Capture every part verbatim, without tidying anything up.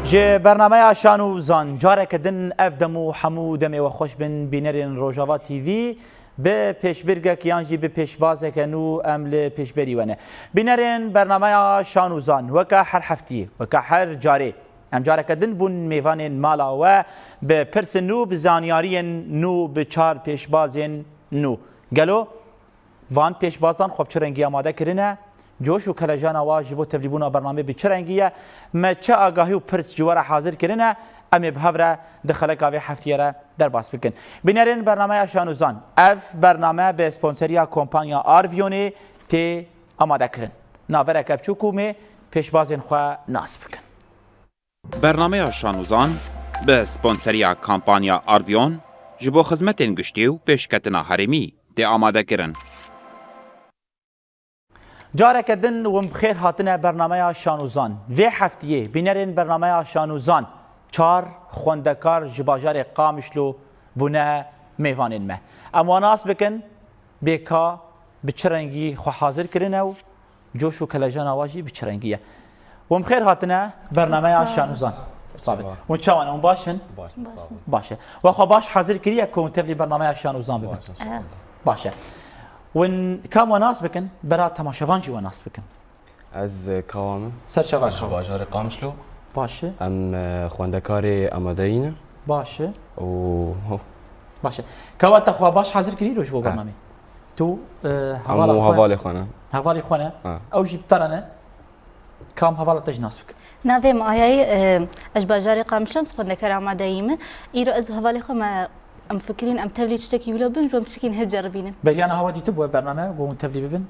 Ji bernameya Şan û Zan, careke din ev dem û hemû demê we xweş bin, bînerên Rojava T V, bi pêşbirgek yan jî bi pêşbazeke nû em li pêşberî we ne. Bînerên bernameya Şan û Zan, weke her heftiyê, weke her carê, em careke din bûn mêvanên mala we, bi pirsên nû, bi zanyariyên nû, bi çar pêşbazên nû. Gelo van pêşbazan xwe bi çi rengî amade kirine? Coş û kelejana wa ji bo tevlîbûna bernamê bi çi rengî ye? Me çi agahî û pirs ji we re hazir kirine? Em ê bi hev re di xeleka vê heftiyê re derbas bikin. Bînerên bernameya Şan û Zan, ev bername bi sponseriya kompanya Arvionê tê amade kirin. Navereke biçûk û mê pêşbazên xwe nas bikin. Bernameya Şan û Zan bi sponseriya kampanya Arvion ji bo xizmetên giştî û pêşketina herêmî tê amade kirin. Careke din win bi xêr hatine bernameya Şan û Zan. Vê heftiyê bînerên bernameya Şan û Zan çar xwendekar ji bajarê Qamişlo bûne mêvanên me. Em wan nas bikin, bê ka bi çi rengî xwe hazir kirine û coş û kelejana wa jî bi çi rengî ye. Hûn bi xêr hatine bernameya Şan û Zan. Sabe. Hûn çawa ne? Hûn baş in? Baş in, sağ olun. Baş e. We xwe baş hazir kiriye ku hûn tevlî bernameya Şan û Zan bibin? Baş in, sağ olun. Baş e. Hûn kam we nas bikin? Bera temaşevan jî we nas bikin. Ez, e, Kawa me. Ser çava Ji Kawa. Bajarê Qamişlo. Baş e. Em, e, xwendekarê amadeyî ne. Baş e. Û, ho. Baş e. Kawa te xwe baş hazir kirî ji bo Ha. bernamê? Tu, e, Em hevala û xwe hevalê xwe ne. Hevalê xwe ne. Ha. Ew jî bi te re ne. Kam hevala te jî nas bikin. Navê min Ayayê, e, ez ji bajarê Qamişlo, xwendekar amadeyî me. Îro ez û hevalê xwe me, em fikirîn em tevlî tiştekî wilo bin, ji bo em tiştekî hev ceribînin. Beriya niha we dîtibû ev bername, ku hûn tevlî bibin?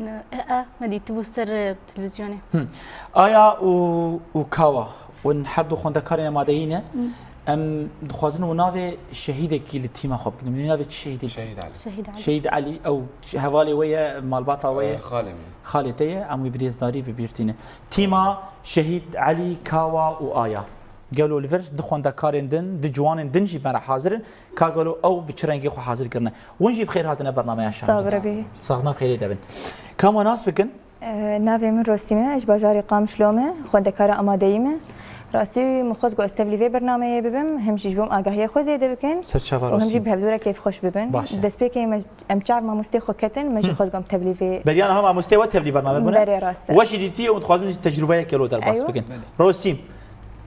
Ne, e, e, me dîtibû ser, e, televîzyonê. Hı. Aya û, û Kawa, hûn her du xwendekarên amadeyî ne. Hı. Em dixwazin û navê şehîdekî li tîma xwe bikin. Hûn navê çi şehîdê? Şehîd Elî. Şehîd Elî. Şehîd Elî, ew hevalê we ye, malbata we ye? E, xalê min. Xalê te ye, em wî bi rêzdarî bi bîr tînin. Tîma Şehîd Elî, Kawa û Aya. Gelo li vir du xwendekarên din, du ciwanên din jî me re hazir in. Ka gelo ew bi çi rengî xwe hazir kirine? Hûn jî bi xêr hatine bernameya Şan. Sağ ol, Rebî. Sax ne xêrê de bin. Kam we nas bikin? Ee, navê min Rosîm e, ez ji bajarê Qamişlo me, xwendekara amadeyî me. Rastî min xwest ku ez tevlî vê bernameyê bibim, hem jî ji bo em agahiya xwe zêde bikin Ser çava û hem Rosîm. jî bi hevdû re kêfxweş bibin. Baş e. Destpêkê me, em çar mamostê xwe ketin, me jî Hı. xwest ku em tevlî vê Beriya niha mamostê we tevlî bername bûne? Berê rast e. We jî dîtiye û dixwazin tecrubeyeke lo derbas Eywa. bikin. Belê. Rosîm,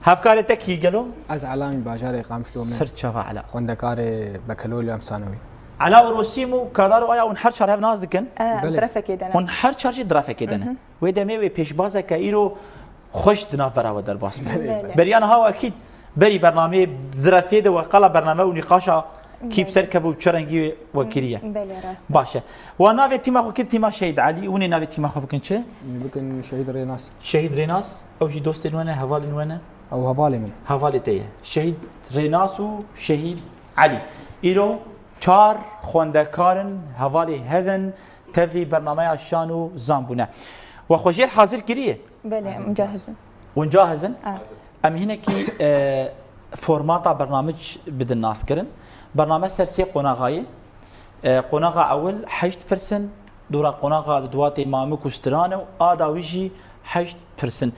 hevkarê te kî gelo? Ez Elamî bajarê Qamişlo me. Ser çava Ela. Xwendekarê bekelolî em sanewî. Ela û Rosîm û Kadar û Aya hûn her çar hev nas dikin? E, Belê. Direfekê de ne. Hûn her çar jî direfekê de ne. Hı hı. Wê demê wê pêşbazeke îro xweş di nav vera we derbas bû. Belê. Beriya niha we ekîd berî bernameyê direfê de we qala bername û nîqaşa kî bi Belê. ser kev û bi çi rengî we kiriye. Belê, rast e. Baş e. Wa navê tîma xwe kir tîma Şehîd Elî. Hûn ê navê tîma xwe bikin çi? Ê bikin Şehîd Rênas. Şehîd Rênas, ew jî dostên we ne, hevalên we ne? Ew hevalê min. Hevalê te ye. Şehîd Rênas û Şehîd Elî. Îro çar xwendekar in, hevalê hev in, tevlî bernameya Şan û Zan bûne. We xwe jêr hazir kiriye? Belê, em cahizin. Hûn cahizin? A. Em hinekî, e, formata bernamij bidin naskirin. Bername ser sê qonaxa ye. E, qonaxa ewil heşt pirsin, dora qonaxa di duatê mamik û stiran e û a dawî jî heşt pirsin.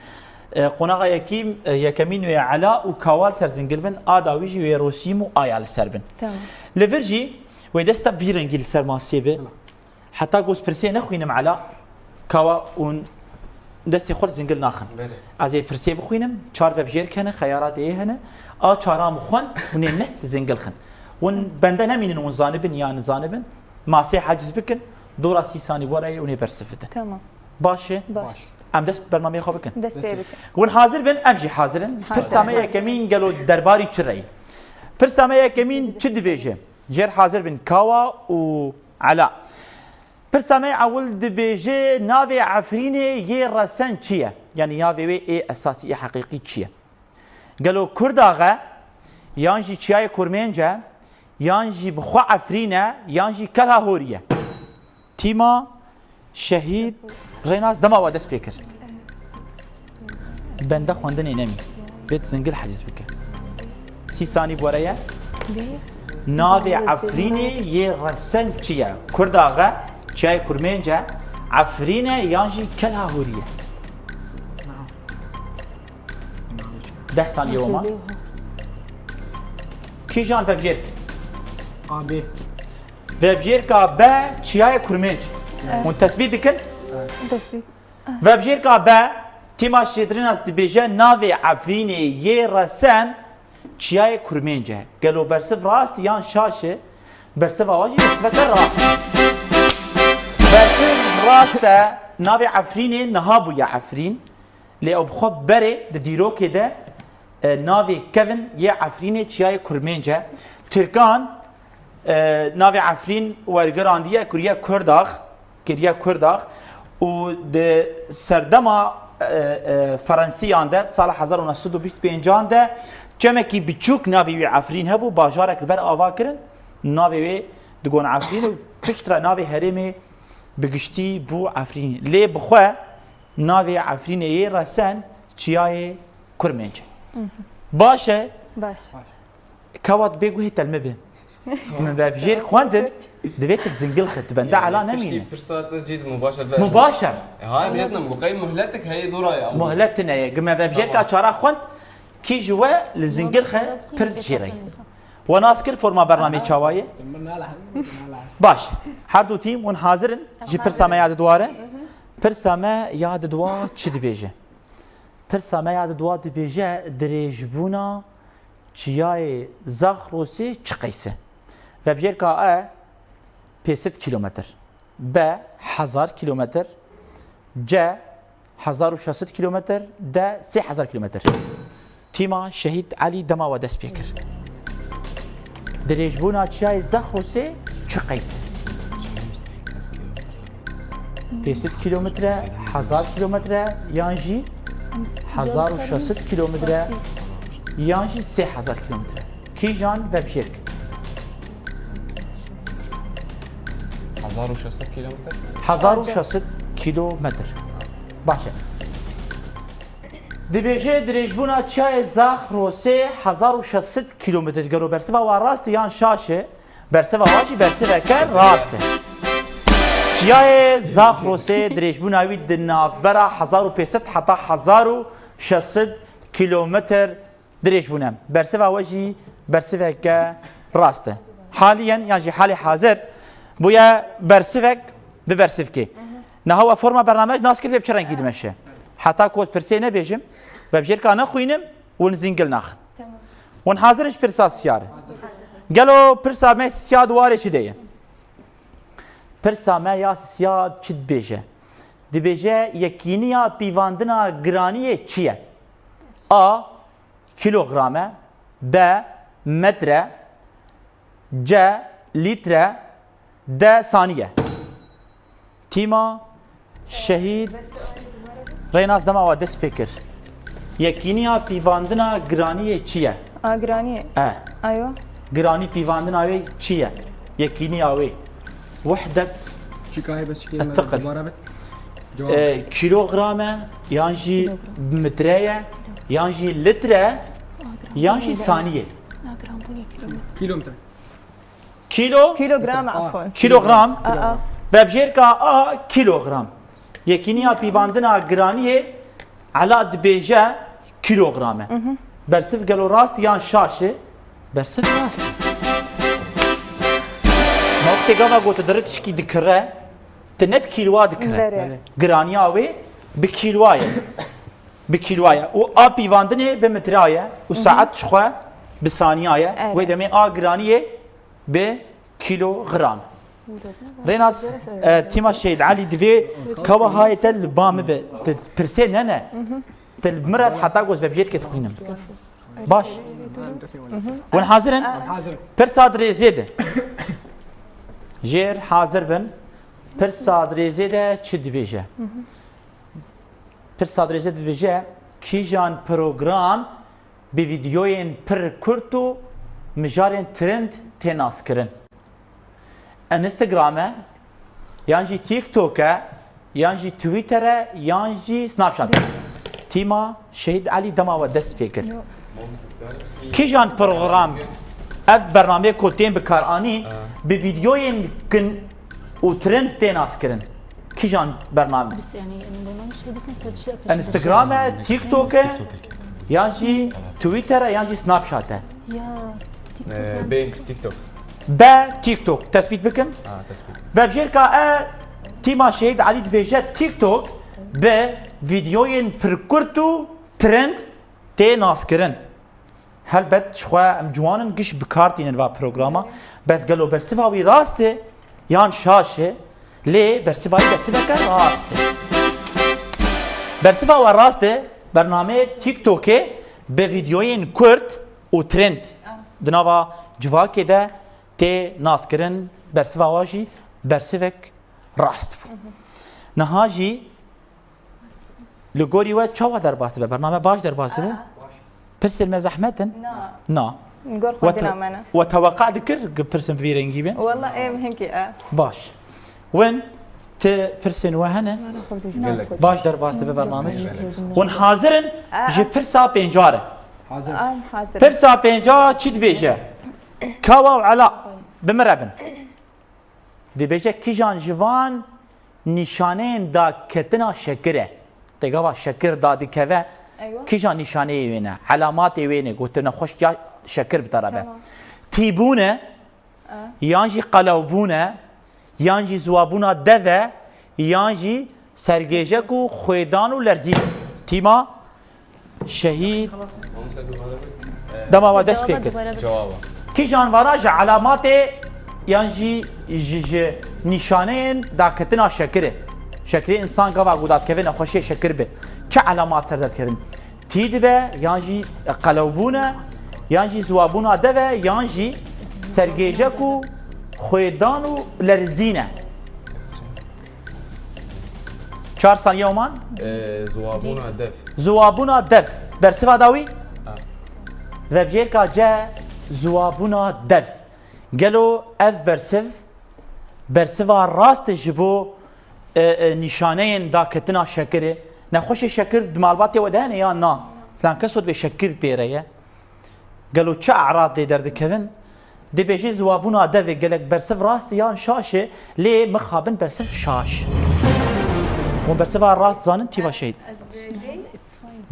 E, qonaxa yekîm, e, yekemîn wê Ela û Kawa li ser zingil bin, a dawî jî wê Rosîm û Aya li ser bin. Tamam. Li vir jî wê desta vî rengî li ser masê bi. Heta ku ez pirsê nexwînim Ela, Kawa hûn destê xwe li zingil naxin. Belê. Ez ê pirsê bixwînim, çar ve bi jêr kene, xeyaratê yê hene. A çara min xwen, hûn ê neh zingil xin. Hûn bende nemînin, hûn zanibin ya nizanibin. Masê haciz bikin, dora sî sanî were yê hûn ê bersiv bidin. Tamam. Baş e? Baş. Em dest bi bernameyê xwe bikin. Dest pê bikin. Hûn hazir bin, em jî hazir in. Hazir. Pirsa me yekemîn gelo derbarî çi re ye? Pirsa me yekemîn çi dibêje? Jêr hazir bin Kawa û Ela. Pirsa me ewil dibêje, navê Efrînê yê resen çi ye? Yanî navê wê ê esasî, ê heqîqî çi ye? Gelo Kurdax e, yan jî Çiyayê Kurmênc e, yan jî bi xwe Efrîn e, yan jî Kelha Horî ye? Tîma Şehîd Rênas dema we dest pê kir. Bende xwendinê nemî. Bêt zingil heciz bike. Sî sanî bi were ye. Navê Efrînê yê resen çi ye? Kurdax e, Çiyayê Kurmênc e, Efrîn e yan jî Kelha Horî ye? Navê çi? Deh saniye wema. Kîjan vebjêrk? A B. Vebjêrka B çiyayê Kurmênc. Hûn tesbît dikin? Tesbît. Vebjêrka B, Tîma Şêdrênas dibêje navê Efrînê yê resen çiyayê Kurmênc e. Gelo bersiv rast yan şaş e? Bersiva we jî bersiveke rast. Bersiv rast e. Navê Efrînê niha bûye Efrîn. Lê ew bi xwe berê di dîrokê de, e, navê kevin yê Efrînê çiyayê Kurmênc e. Tirkan, e, navê Efrîn wergirandiye, kiriye Kurdax, kiriye Kurdax û di serdema, e, e, Ferensiyan de, di sala hezar û neh sed û bîst û pêncan de çemekî biçûk navê wî Efrîn hebû, bajarek li ber ava kirin, navê wê digon Efrîn û piştre navê herêmê bi giştî bû Efrîn. Lê bi xwe navê Efrînê yê resen çiyayê Kurmênc e. Baş e. Baş. Ka wat bê guhê telme bi. Min vebjêr xwendin, divê tu zingil xit, tu bende ela nemîne. Piştî pirsa te cî di mubaşer ver. Mubaşer. E, ha, em yetnim, bu qey muhletik heye dora ya. Muhlet tine ye. Gi me vebjêrka çara xwend, kî ji we li zingil xe pirs jê re. We nas kir forma bernameyê çawa ye? Baş. Her du tîm hûn hazir in ji pirsa me ya di dware? Pirsa me ya di dwa çi dibêje? Pirsa me ya di dwa dibêje dirêjbûna çiyayê Zaxrosê çi qeys e? Vebjêrka A, pênc sed kîlometr. B, hezar kîlometr. C, hezar û şeş sed kîlometr. D, sê hezar kîlometr. Tîma Şehîd Elî dema we dest pê kir. Dirêjbûna çiyayê Zaxrosê çi qeys e? Pênc sed kîlometre, hezar kîlometre yan jî hezar û şeş sed kîlometre yan jî sê hezar kîlometre. Kîjan vebjêrk? Hezar û şeş sed kîlometre. Hezar û şeş sed kîlometre. Baş e. Dibêje dirêjbûna çiyayê Zaxrosê hezar û şeş sed kîlometre. Gelo bersiva wa rast e yan şaş e? Bersiva wa jî bersiveke rast e. Çiyayê Zaxrosê dirêjbûna wî di navbera hezar û pênc sed heta hezar û şeş sed kîlometre dirêj bûne. Bersiva we jî bersiveke rast e. Haliyen yan jî halê hazir bûye bersivek bi bersivkê. Niha we forma bername nas kir vê bi çi rengî dimeşe. Heta ku ez pirsê nebêjim, vebjêrka nexwînim, hûn zingil naxin. Tamam. Hûn hazir in ji pirsa siya re? Gelo pirsa me siya di warê çi de ye? Pirsa me ya siya çi dibêje? Dibêje yekîniya pîvandina giraniyê çi ye? A, kîlogram e. B, metre. C, lître. D, saniye. Tîma Şehîd Rênas dema we dest pê kir. Yekîniya pîvandina giraniyê çi ye? A, giraniyê. E. Ayo. Giranî pîvandina wê çi ye? Yekîniya wê. Wehdet. Çi kahê bes çi kê Etiqil. Dubara bit. Cevap. E, kîlogram e, yan jî metre ye, yan jî litre, yan jî saniye. Kîlometre. Kîlo? Kîlogram, afwan. Kîlogram. A, a. Vebjêrka A, kîlogram. Yekîniya pîvandina giraniyê Ela dibêje kîlogram e. Bersiv gelo rast yan şaş e? Bersiv rast e. Ma wextê gava got tu diri tişkî dikire, tu ne bi kîlowa dikire. Bere. Giraniya wê bi kîlowa ye. Bi kîlowa ye. Û a pîvandinê bi metra ye. Û saet ji xwe bi saniya ye. Evet. Wê demê a giraniyê bi kîlogram. Rênas, e, tîma Şehîd Elî divê kawa hayê te li ba min be. Ti pirsê ne ne. Ti li min re heta ku ez vebjêrkê dixwînim. Baş. Hûn hazir in? Hazir. Pirsa dirêzê de. Jêr hazir bin. Pirsa dirêzê de çi dibêje? Pirsa dirêzê dibêje, kîjan program bi vîdeoyên pir kurt û mijarên trend tê naskirin? Instagram e, yan jî TikTok e, yan jî Twitter e, yan jî Snapchat e. Tîma Şehîd Elî dema we dest pê kir. Kîjan program ev bernameyê ku tên bi kar anîn, bi vîdeoyên kin û trend tê naskirin? Kîjan bername? Biz yani, yani bundan şey dikin, search yapıyoruz. Instagram e, TikTok e, Yan jî Twitter e, yan jî Snapchat e. Ya, TikTok. Ee, B, TikTok. B, TikTok. Tespît bikin. Ha, tespît. Vebjêrka E, tîma Şehîd Elî dibêje TikTok bi vîdeoyên pirkurt û trend tê naskirin. Helbet ji xwe em ciwan in giş bi kar tînin va programa. Bes gelo bersiva wî rast e yan şaş e? Lê bersiva wî bersiveke rast e. Bersiva we rast e, bernameyê TikTokê bi vîdeoyên kurt û trend di nava civakê de tê naskirin, bersiva we jî bersivek rast bû. Niha jî li gorî we çawa derbas dibe? Bername baş derbas dibe? Pirsên me zehmet in? Na. Na. Gor xwendina me ne. We teweqa dikir ku pirsên bi vî rengî bin? Walla êm hinkî e. Baş. Win ti pirsên we hene? Gelek. Baş derbas dibe bername jî. Gelek. Hûn hazir in Aa. ji pirsa pênca re? Hazir. Am hazir. Pirsa pênca çi dibêje? Kawa û Ela bi min re bin. Dibêje kîjan ji van nîşaneyên daketina şekir e? Têgava şekir dadikeve, Eywa. Kîjan nîşaneyê wê ne? Elamatê wê ne? Gotin nexweş ya şekir bi te re be. Tamam. Tîbûn e, yan jî qelewbûn e, yan jî ziwabûna dev e, yan jî sergêjek û xwêdan û lerzîn. Tîma Şehîd dema we dest pê kir. Cevaba. Kîjan vana ji elamatê yan jî ji, ji nîşaneyên daketina şekirê? Şekirê însan gava ku dadikeve nexweşiyê şekir bi. Çi elamat ser dadikevin? Tî dibe, yan jî qelewbûn e, yan jî ziwabûna dev e, yan jî sergêjek û xwêdan û lerzîn e. Çar saniye oman. Ee, ziwabûna dev. Ziwabûna dev. Bersiva dawî? Ha. Vebjêrka C, ziwabûna dev. Gelo ev bersiv, bersiva rast e ji bo, e, e, nîşaneyên daketina şekirê? Nexweşê şekir di malbatê we de hene yan na? Filan keso dibê şekir pê re ye. Gelo çi e'rad lê derdikevin? Dibêje ziwabûna devê gelek bersiv rast e yan şaş e, lê mixabin bersiv şaş. Hûn bersiva rast zanin, tîva şehîd.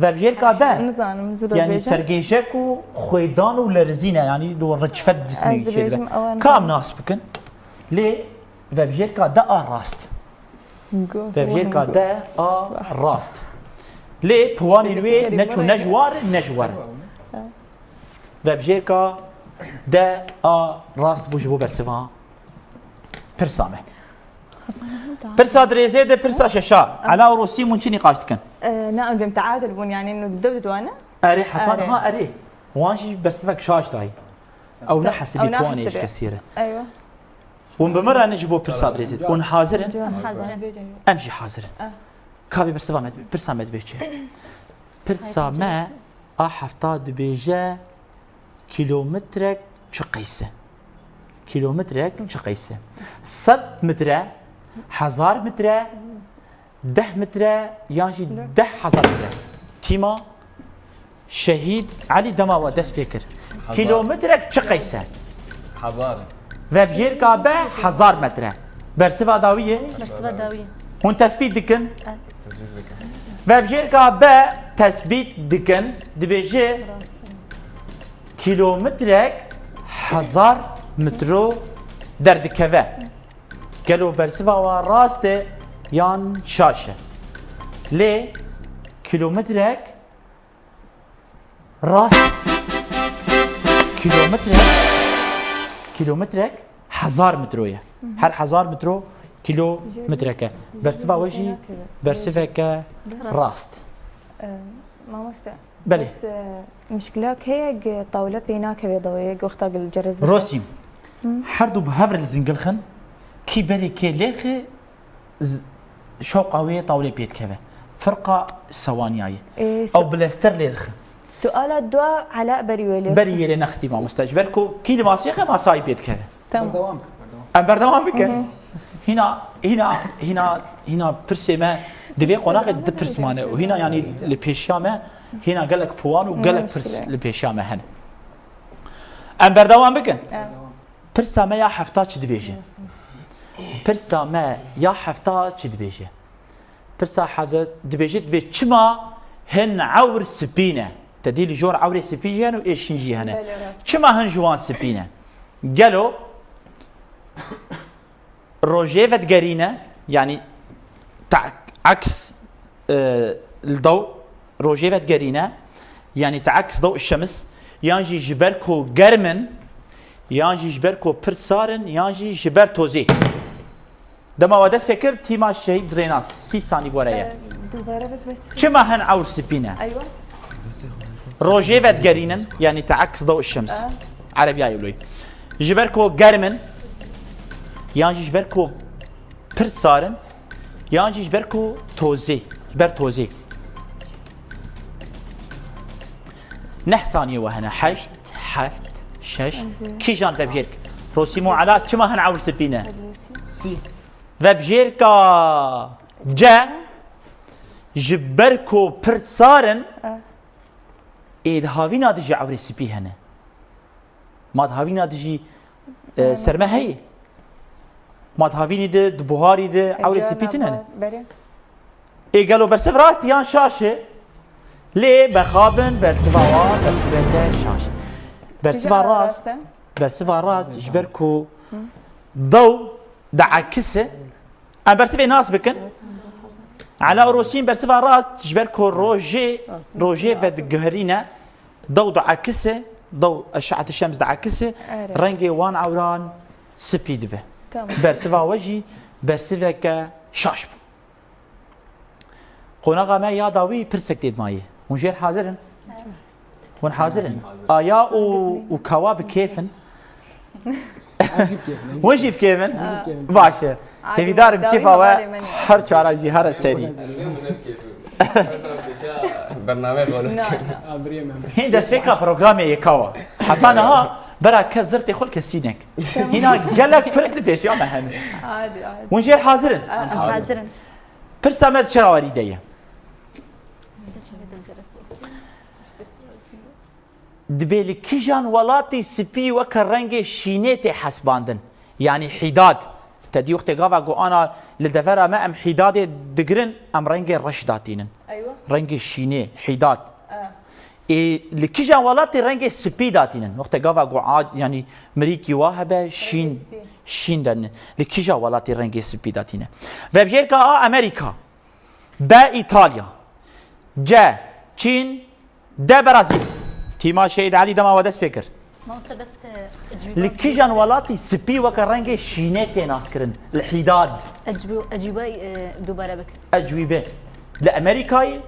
Vebjêrka D. Nizanim, zû Yani dibêjim. Sergêjek û xwêdan û lerzîn e, yani do reçfet cismê Ez çê dibe. dibêjim, ew ne. Kam nas bikin? Lê vebjêrka D a rast. Go. Vebjêrka D a rast. Lê piwanên wê ne çû ne ji war ne ji wer. Vebjêrka D a rast bû ji bo bersiva pirsa me. Pirsa dirêzê de pirsa şeşa. Ela û Rosî hûn çi nîqaş dikin? Ee, na, em bim teadil bûn, yani, nu dev didwane. Erê, heta Erê. niha erê. Wan jî bersivek şaş dayî. Ew ne hesibî Ew ne piwanê ji hesibê. kesî re. Eywa. Hûn bi min re ne ji bo pirsa dirêzê. Hûn hazir in? Hazir in. Em jî hazir in. Ka vê pirsa me, pirsa me dibê çi? Pirsa me a hefta dibêje kilometrek çi qeys e? Kilometrek çi qeys e? Sed metre, hezar metre, deh metre yan jî deh hezar metre? Tîma Şehîd Elî dema we dest pê kir. Kilometrek çi qeys e? Hezar. Vebjêrka B hezar metre. Bersiva dawî ye? Bersiva dawî. Hûn tespît dikin? Tespît bikin. Vebjêrka B tespît dikin. Dibêje kilometrek hezar metro derdikeve. Gelo bersiva wa rast e yan şaş e? Lê kilometrek rast, kilometrek, kilometrek hezar metro ye. Her hezar metro kilometrek e. Bersiva we jî bersiveke rast. Ee, Mamoste. Belê. Bes, e, muşkilak heye, gi tawle pê nakeve dawê, gi wexta gil cerez dike. Rosîm, her du bi hev re li zingil xin, kî berê kê lêxi z-, şewqa wê tawlê pê dikeve. Firqa sewaniyayê. Ee, su- Ew bilester lê dixin. Suala dua Ela berî wê lê. Berî wê lê nexistî mamoste. Ji ber ku kî li masê xe masayî pê dikeve. Tamam. Berdewam kir, berdewam. Em berdewam bikin. Hîna, hîna, hîna, hîna pirsê me di vê qonaxê di pirs mane û hîna, yanî, li pêşiya me hîna gelek piwan û gelek pirs li pêşiya me hene. Em berdewam bikin. Evet. Pirsa me ya hefta çi dibêje? Pirsa me ya hefta çi dibêje? Pirsa hefta dibêje, dibê çima hin ewr spî ne? Te dî li jor ewrê spî jî hene û ê şîn jî hene. Belê, rast. Çima hin ji wan spî ne? Gelo rojê vedigerîne, yanî te aks, e, li dew rojê vedigerîne, yanî te aks dew şems, yan jî ji ber ku germ in, yan jî ji ber ku pir sar in, yan jî ji ber tozê. Dema we dest pê kir, tîma Şehîd Rênas, sî sanî were ye. Dubare bik bes. Çima hin ewr spî ne? Eywa. Rojê vedigerînin, yanî te aks dew şems. Erebiyayê wilo. Ji ber ku germ in, yan jî ji ber ku pir sar in, yan jî ji ber ku tozê, ji ber tozê. Neh saniyê we hene. Heşt, heft, şeş. Kîjan vebjêrk? Rosim û Ela çima hin ewr spî ne? Sî. Vebjêrka C, ji ber ku pir sar in, ê di havîna de jî ewrê spî hene. Ma di havîna de jî, e, serme heye. Ma di havînî de, di buharî de ewrê spî tine ne? Ê gelo bersiv rast yan şaş e? Lê bexabin bersiva wa bersiveke şaş. Bersiva rast, bersiva rast ji ber ku dew diekise. Em bersivê nas bikin. Ela û Rosîn bersiva rast ji ber ku rojê, rojê vediguherîne, dew diekise, dew eşe'et şems diekise, rengê wan ewran spî dibe. Tamam. Bersiva we jî bersiveke şaş bû. Qonaxa me ya dawî pirsek tê dimayê. Hûn jêr hazir in? Hûn hazir in? Aya û, û Kawa bi kêf in? Hûn jî bi kêf in? Baş e. Hêvîdar im kêfa we her çara jî here serî. Bername xwe. Hîn destpêka programê yê Kawa. Heta niha bera ke zirtê xwe kesînek. Hîna gelek pirs di pêşiya me hene. Hûn jêr hazir in? Hazir in. Pirsa me di çi rawerî de ye? Dibê li kîjan welatî spî weke rengê şînê tê hesbandin? Yanî hîdad. Te dî wextê gava ku ana li devera me em hîdadê digirin, em rengê reş datînin. Eywa. Rengê şînê, hîdad. Ê, li kîjan welatî rengê spî datînin? Wextê gava ku a-, yanî mirîkî wa hebe şîn, spî. Şîn de ne. Li kîja welatî rengê spî datîne? Vebjêrka A Amerîka. B Îtalya. C Çîn. D Brazîl. Tîma Şehîd Elî dema we dest pê kir. Mamoste bes, e, cû- Li kîjan welatî spî weke rengê şînê tê naskirin? Li hîdad. Ecwî-, ecwîbay, e, dubare bike. Ecwîbe. Li Amerîkayê,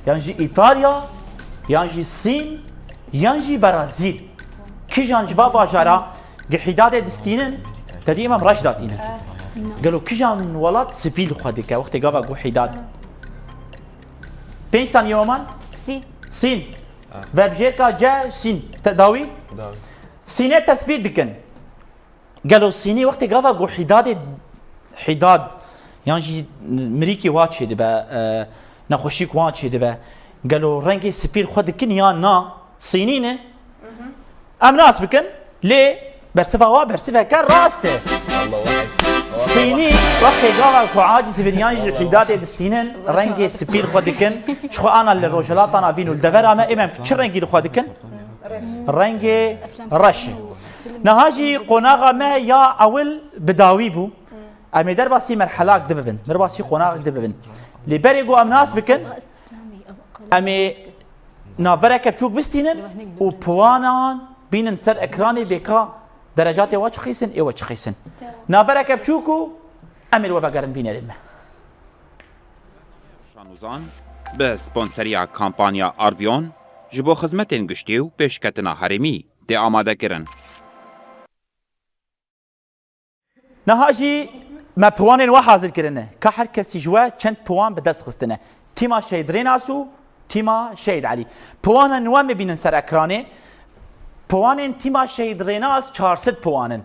yan jî Îtalya, yan jî Sîn, yan jî Brazîl. Kîjan ji va bajara gi hîdadê distînin, te dî em reş datînin. Gelo kîjan welat spî li xwe dike wextê gava gu hîdad? Pênc saniye we man? Sî. Sîn. Vebjêrka C Sîn. Te dawî? Dawî. Sînê tespît dikin. Gelo Sînî wextê gava ku hîdadê, hîdad yan jî mirîkî wa çêdibe, e, nexweşîk wan çêdibe, gelo rengê spî li xwe dikin yan na? Sînî ne? Em nas bikin, lê bersiva wa bersiveke rast e. Sînî wextê gava ku aciz dibin yan jî hîdadê distînin, rengê spî li xwe dikin, ji xwe ana li Rojhilata Navîn û li devera me êm em çi rengî li xwe dikin? Rengê reş e. Niha jî qonaxa me ya ewil bi dawî bû. Em ê derbasî merhelak dibibin. Derbasî qonaxek dibibin. Lê berê ku em nas bikin, em ê navbereke biçûk bistînin û piwanan bînin ser ekranê bêka derecatê wa çiqîsin, ê we çiqîsin. Navbereke biçûk û em ê li we vegerin bînerê me. Şanûzan bi sponseriya kampanya Arvion ji bo xizmetên giştî û pêşketina herêmî tê amadekirin. Niha jî me piwanên we hazir kirine. Ka her kesî ji we çend piwan bi dest xistine. Tîma Şehîd Rênas û tîma Şehîd Elî. Piwanên we mebînin ser ekranê. Piwanên tîma Şehîd Rênas çar sed piwan in.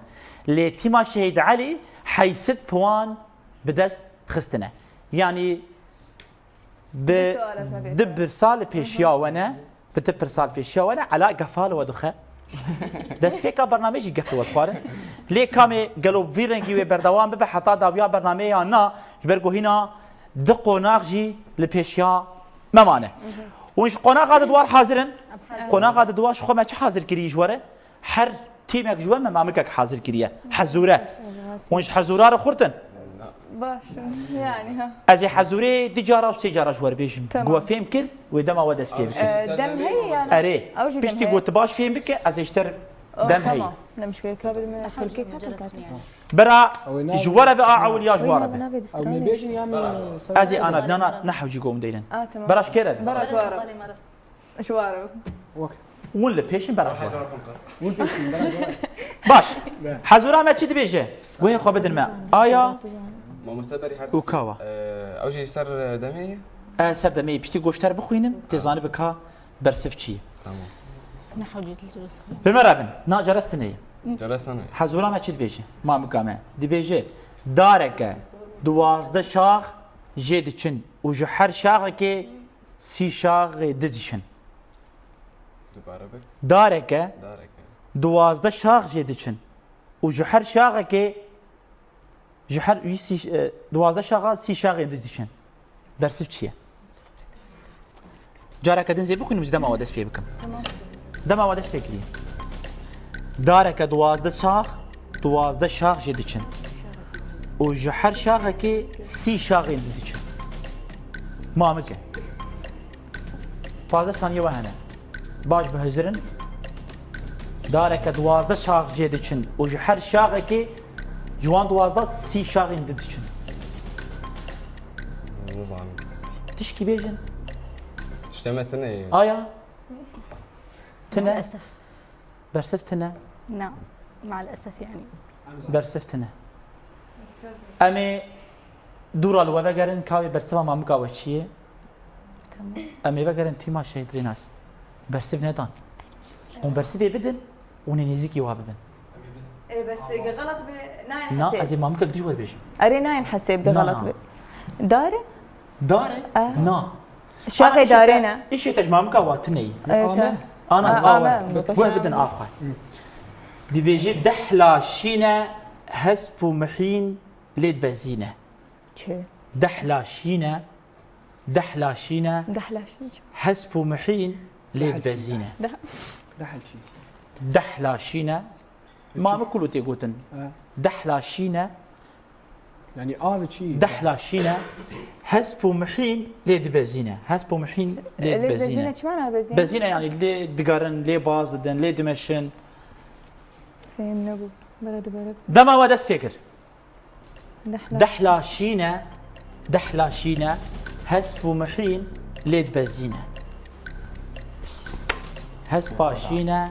Lê tîma Şehîd Elî heyt sed piwan bi dest xistine. Yanî bi du pirsa li pêşiya we ne, bi du pirsa li pêşiya we ne, Ela gefa li we dixe. Destpêka bernameyê jî gefê we dixwarin. Lê kamê gelo vî rengî wê berdewam bibe heta dawiya bernameyê yan na, ji ber ku hîna du qonax jî li pêşiya me mane. Hûn ji qonaxa di dwar hazir in? Qonaxa di dwar ji xwe me çi hazir kirî ji we re? Her tîmek ji we me mamikek hazir kiriye. Hezûre. Hûn ji hezûra re xurt in? Baş. Yani ha. Ez ê hezûrê du cara û sê cara ji we re bêjim. Tamam. Ku we fêm kir, wê dema we dest pê bike. Ee, dem heye yani. Erê. Ew jî dem heye. Piştî ku tu baş fêm bike, ez ê ji te re Oh, dem heye. Tamam. Ne muşkil, kabir me kulke kata kata. Bira, ji we re be a ewil ya ji we re be? Ew me bêjin ya me. Ez ê ana, na, na, ne hewcî gom deynin. Ah, tamam. Bira ji kê re be? Bira ji we re. Ji we re. Wek. Hûn li pêşin bira ji we re. Hûn pêşin bira ji we re. Baş. Be. Hezûra me çi dibêje? Guhê xwe bidin me. Aya. Mamoste berî her Û kawa. Ew jî ser demê ye? E, ser demê ye. Piştî goşter bixwînim, tê zanî bi ka. Bersiv çi ye? Tamam. Nehew cî dil cere. Bi me re bin. Na ceres tune ye. Ceres tune ye. Hezûra me çi dibêje? Mamika me. Dibêje, dareke duwazdeh şax jê diçin û ji her şaxekê sî şaxê di diçin. Dubare bik. Dareke Dareke. duwazdeh şax jê diçin û ji her şaxekê Ji her wî sî, e, duwazdeh şaxa sî şaxên di diçin. Bersiv çi ye? Careke din zê bixwînim, ji dema we dest pê bikim. Tamam. Dema we dest pê kiriye. Dareke duwazdeh şax, duwazdeh şax jê diçin. Û ji her şaxekê sî şaxên di diçin. Mamike. Pazdeh saniye we hene. Baş bihizir in. Dareke duwazdeh şax jê diçin û ji her şaxekê ji wan duwazdeh sî şaxên di diçin. Nizanim. Tişkî bêjin. Tiştê me tune ye. Aya. Tune. Maalesef. Bersiv tune. Na. Maalesef yani. Bersiv tune. Em ê dûra li we vegerin, ka wê bersiva mamika we çi ye? Tamam. Em ê vegerin tîma Şehîd Rênas. Bersiv nedan. Hûn bersivê bidin, hûn ê nêzîkî wa bibin. Ê, bes, e, xelat be, nayên Na, hesê. Ez ê mamikek dî ji we dibêjim. Erê, nayên hesê, bi Na, xelat na. be. Dare? Dare? E. Na. Şaxê Ana, îşê dare te, ne? îşê te ji mamika wa tune yî. E, Ame. te. Ana, A, awe. ame, Guh bidin axwe. Dibêje dehla şîne, hesp û mihîn lê dibezîne. Çi? Dehla şîne, dehla şîne, Dehla şîn çi? hesp û mihîn lê Dehla dibezîne. Deh- Dehil çi? Dehla şîne, Çi? Mamik kulu tê gotin. Ha. Dehla şîne, Yani av çi? Dehla şîne, hesp û mihîn lê dibezîne. Hesp û mihîn lê Lê dibezîne. dibezîne çi mana bezîne? Bezîne yani lê digerin, lê baz didin, lê dimeşin. Fêm nebû. Bere dibere. Dema we dest pê kir. Dehla. Dehla şîne, dehla şîne, hesp û mihîn lê dibezîne. Hespa şîne,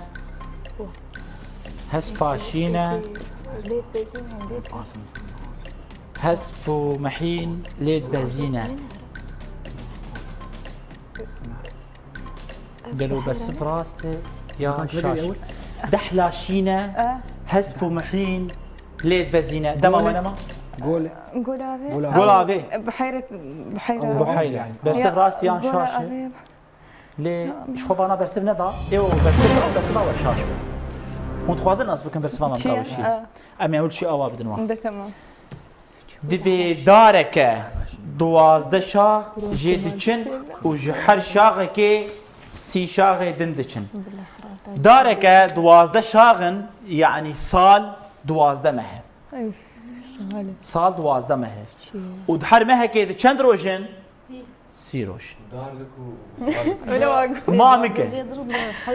hespa şîne, Lê dibezîne, lê dibezîne. hesp û mihîn lê dibezîne. Gelo bersiv rast e ya şaş? Dehla şîne, hesp û mihîn lê dibezîne. Dema we nema? Gol. Golavê. Golavê. Biheyret, biheyra. Biheyre. Bersiv rast e yan şaş e? Lê ji xwe vana bersiv neda. Ê o bersiv neda, bersiva we şaş bû. Hûn dixwazin nas bikin bersiva me bikawe çi? Em ê ewil çi awa bidin wan. De tamam. Dibê dareke duwazdeh şax jê diçin û ji her şaxekê sî şaxê din diçin. Dareke duwazdeh şax in, yanî sal duwazdeh meh e. Sal duwazdeh meh e. Û di her mehekê di çend roj in? Sî roj. Dar li ku Öyle bak. Mamike.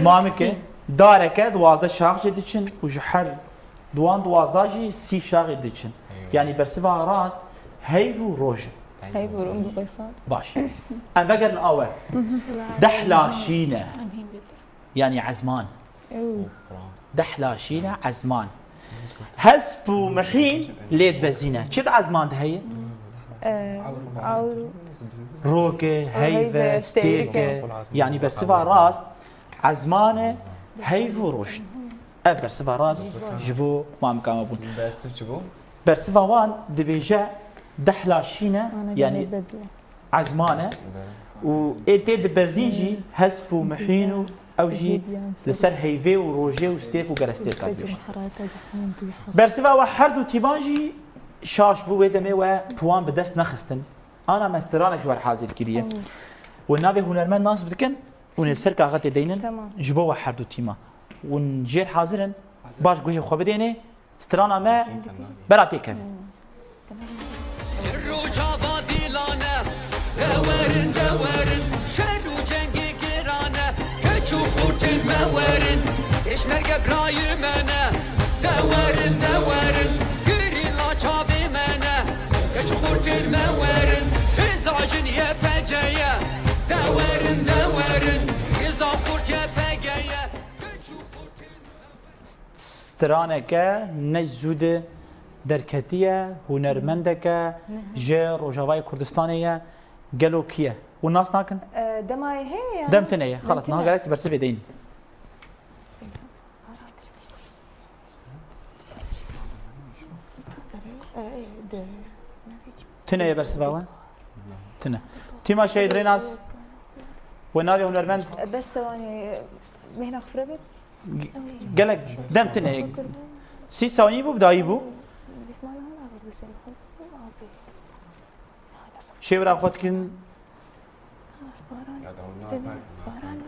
Mamike. Dareke duwazdeh şax jê diçin û ji her duwan duwazdeh jî sî şaxê diçin. Eyvallah. Yani bersiva rast heyv û roj e. Heyv û roj, em bi qeysan. Baş. Em vegerin awe. Dehla şîne. Yani ezman. Ew. Dehla şîne ezman. Hesp û mihîn lê dibezîne. Çi di ezman de heye? Ee, awr. Roke, heyve, stêrke. Yanî bersiva rast ezman e, heyv û roj. Ev bersiva rast ji bo mamika me bûn. Bersiv çi bû? Bersiva wan dibêje dehla şîne, yanî ezman e û ê tê dibezîn jî hesp û mihîn û ew jî li ser heyvê û rojê û stêrk û gerestêrka dibêje. Bersiva we her du tîman jî şaş bû, wê demê we puwan bi dest nexistin. Ana me stranek ji we re hazir kiriye. Û navê hunermend nas bidikin, hûn ê li ser kaxetê deynin. Tamam. Ji bo we her du tîma. Hûn jêr hazir in? Baş guhê xwe bidênê. Strana me bera pêkeve. Rojava dîlane, de werin, de werin, şer û cengê giran e, keç û xurtên me werin. Pêşmerge birayê me ne, de werin, de werin, gerîla çavê me ne, keç û xurtên me werin. Hêza jin Y P G ye, de werin, de werin, hêza xurt Y P G ye, keç û xurtên me werin. Straneke ne zû de derketiye, hunermendeke ji Rojavayê Kurdistanê ye. Gelo kî ye? Hûn nas nakin? E, dema heye ya. Dem tune ye. Xelas, niha gerek tu bersivê deynin. E, e, de. Tune ye bersiva we? Tune. Tîma Şehîd Rênas, we navê hunermend? E, bes sewanî, mehna xufre bit. Gelek dem tune. Sî sanî bû, bi dayî bû. Şêwira xwe dikin.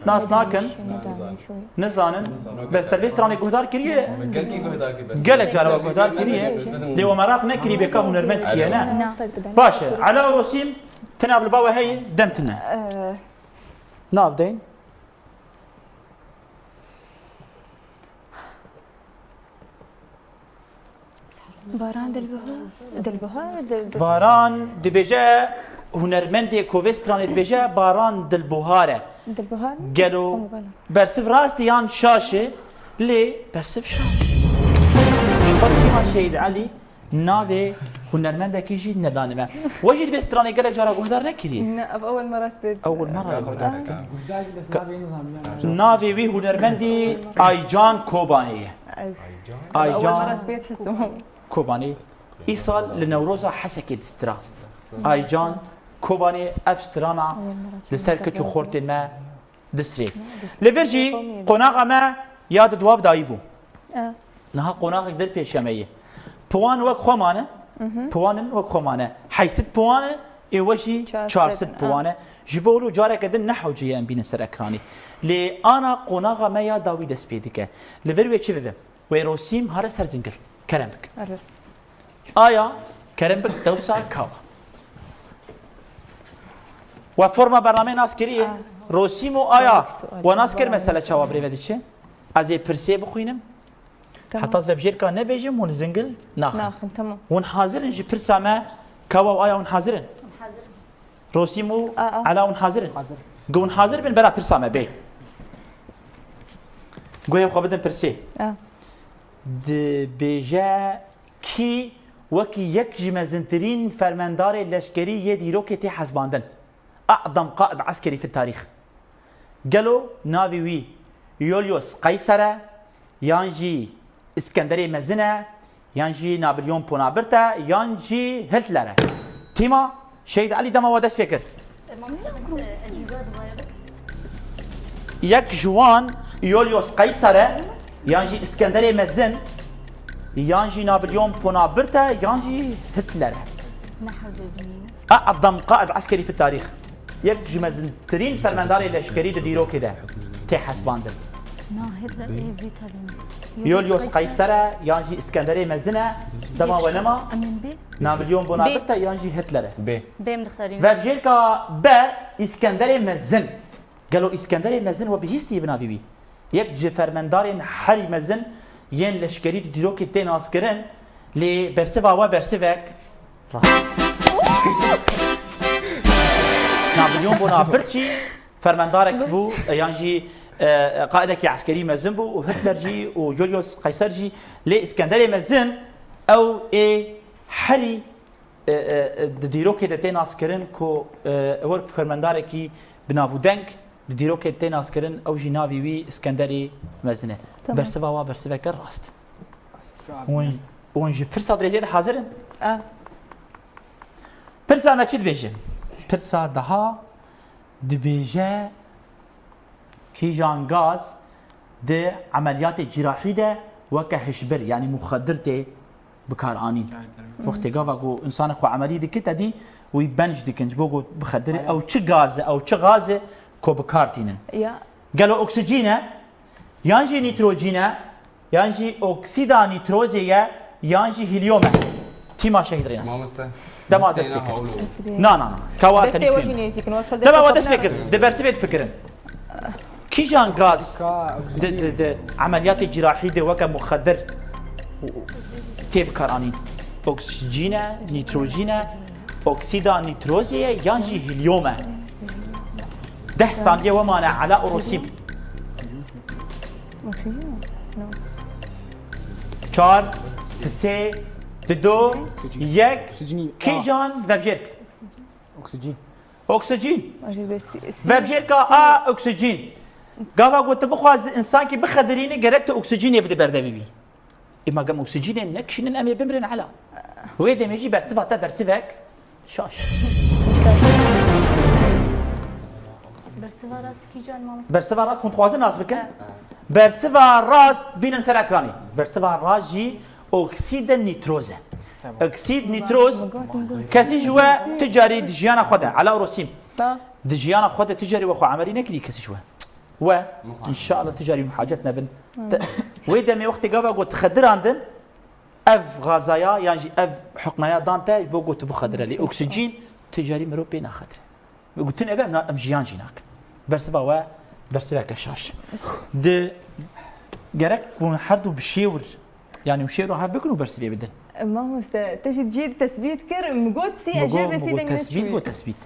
Nas nakin. Nizanin. Bes te vê stranê guhdar kiriye. Gelek cara we guhdar kiriye. Lê we meraq nekirî bê ka hunermend kî ye, ne? Baş e. Ela û Rosîm, ti nav li ba we heye, dem tune. Nav deyn. Baran Dilbihar, Dilbihar, Dil-, Dil-, Baran dibêje, hunermendê ku vê stranê dibêje, Baran Dilbuhar e. Dilbihar mı? Gelo Tamam, bana. Bersiv rast e yan şaş e, lê bersiv şaş e. Ji xwe tîma Şehîd Elî navê hunermendekî jî nedanive. We jî di vê stranê gelek cara guhdar nekiriye? Ne, ev ewil me rast pê. Ewil me rast guhdar dikim. Navê wî hunermendî Aycan Kobanê ye. Ev. Aycan Kobanê. Îsal li Newroza Hesekê distira. Aycan Kobanê ev strana li ser keç û xortên me disrê. Li vir jî qonaxa me ya di dua bi dayî bû. Niha qonaxek dir pêşiya me ye. Piwan wek xwe mane, piwanin wek xwe mane. Heysit piwan e, ê we jî çar sed piwan e. Ji bo wilo careke din ne hewce ye em bînin ser ekranê. Lê ana qonaxa me ya dawî dest pê dike. Li vir wê çi bibe? Wê Rosîm here ser zingil. Kerem bik. Erê. Aya, kerem bik dewsa kawa. We forma bernameyê nas kiriye. Rosîm û Aya, we nas kir mesele çawa birê ve diçe? Ez ê pirsê bixwînim. Tamam. Heta ez vebijêrka nebêjim, hûn zingil naxin. Naxin, tamam. Hûn hazir in ji pirsa me, Kawa û Aya hûn hazir in? Hazir. Rosîm û A, a. Ela hûn hazir in? Hazir. Ge hûn hazir bin, bera pirsa me bê. Guhê xwe bidin pirsê. A. Dibêje kî wekî yek ji mezintirîn fermendarê leşkerî yê dîrokê tê hesbandin? A'dam qaid eskerî fi tarîx. Gelo navê wî Yulius Qeyser e, yan jî Îskenderê Mezin e, yan jî Napolyon Bonaparte, yan jî Hitler e? Tîma Şehîd Elî dema we dest pê kir. Yek ji wan Yulius Qeyser e, yan jî Îskenderê Mezin, yan jî Napolyon Bonaparte, yan jî Hitler e. A'dam qaid eskerî fi tarîx. Yek ji mezintirîn fermendarê leşkerî di dîrokê de tê hesbandin. Na, Hitler ê vî tarî. Yulius Qeyser e, yan jî Îskenderê Mezin e, dema we nema. Napolyon Bonaparte yan jî Hitler e? B. Bêm dixtarîne. Vebjêrka B, Îskenderê Mezin. Gelo Îskenderê Mezin we bihîstiye bi navê wî? Yek ji fermendarên herî mezin yên leşkerî di dîrokê tê naskirin, lê bersiva we bersivek rast. Napolyon Bonaparte jî fermendarek bû, e, yan jî, e, qaidekî eskerî mezin bû û Hitler jî û Julius Qeyser jî, lê Îskenderê Mezin ew ê herî e, e, e, di dîrokê de tê naskirin ku, e, wek fermendarekî bi nav û deng di dîrokê tê naskirin, ew jî navê wî Îskenderê Mezin e. Tamam. Bersiva wa bersiveke rast. Hûn, hûn ji pirsa dirêjê de hazir in? E. Pirsa me çi dibêje? Pirsa daha dibêje, Kîjan gaz di emeliyatê cîrahî de weke hişbir, yanî muxedir tê bikaranîn? Wextê gava ku însanek xwe emelî dike, te dî Wî benc dikin ji bo ku bixedirê. Ew çi gaz e, ew çi gaz e ku bi kar tînin? Ya. Gelo oksijîn e, yan jî nîtrojîn e, yan jî oksîda nîtrozê ye, yan jî hîlyom e? Tîma Şehîd Rênas. Mamoste. Dema dest pê kir. Na, na, na. Kawa Destê tenîş we jî nêzîk in, we xil Dema destê we dest pê kir. Di bersivê difikirin. Kîjan gaz Ka di, oksijîn. di, di emeliyatê cîrahî de weke muxedir tê bikaranîn? Oksijîn e, nîtrojîn e, oksîda nîtrozê ye yan jî hîlyom e? Deh saniye we mane, Ela û Rosîm. Oksijîn mi? No. Çar, sê, dido, yek, Oksijînî. Kîjan vebjêrk? Oksijîn. Oksijîn. Vebjêrka A, oksijîn. Gava ku tu bixwazî insankî bixedirînî, gerek tu oksijînê bidî berdevî vî. Ê, ma gem oksijînê nekişînin, em ê bimirin Ela. Wê demê jî bersiva te bersivek şaş. Bersiva rast kîjan mamoste? Bersiva rast hûn dixwazin nas bikin? He. Bersiva rast bînin ser ekranê. Bersiva rast jî oksîde nîtroz e. Tamam. Oksîd nîtroz kesî ji we tu carî di jiyana xwe de, Ela û Rosîm. Ta. Di jiyana xwe de tu carî we xwe emelî nekirî kesî ji we. We, înşallah tu carî muhacet nebin. Te, wê demê wextê gava got xedirandin, ev gazaya yan jî ev hukmaya dan te ji bo got tu bixedire. Lê oksijîn tu carî mirov pê naxedire. Gotin eve em na-, em jiyan jî nakin. Bersiva we, bersiveke şaş. Di gerek ku her du bi şêwir, yanî û şêwir hev bikin û bersivê bidin. Mamoste, te jî cî tesbît kir, min got sî, ez jê ve sî dengê tesbît, got tesbît.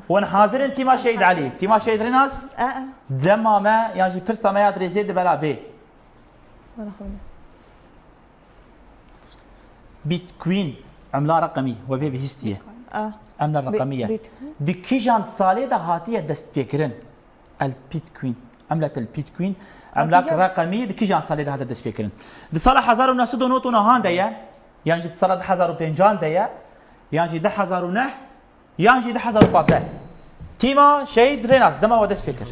Wan hazir in tîma Şehîd Elî, tîma Şehîd Rênas, A, a. Dema me, yan jî pirsa me ya dirêjê di bela bê. Wala xwe. Bitcoin, emla reqemî, we pê bihîstiye. A. Emla Bi-, reqemî ye. Bitcoin. Di kîjan salê de hatiye destpêkirin? El Bitcoin. Emlet el Bitcoin. Emlak reqemî di kîjan salê de hate destpêkirin? Di sala hezar û neh sed û nod û nehan de ye, yan jî di sala du hezar û pêncan de ye, yan jî du hezar û neh, yan jî du hezar û pazdeh. Tîma Şehîd Rênas, dema we dest pê kir.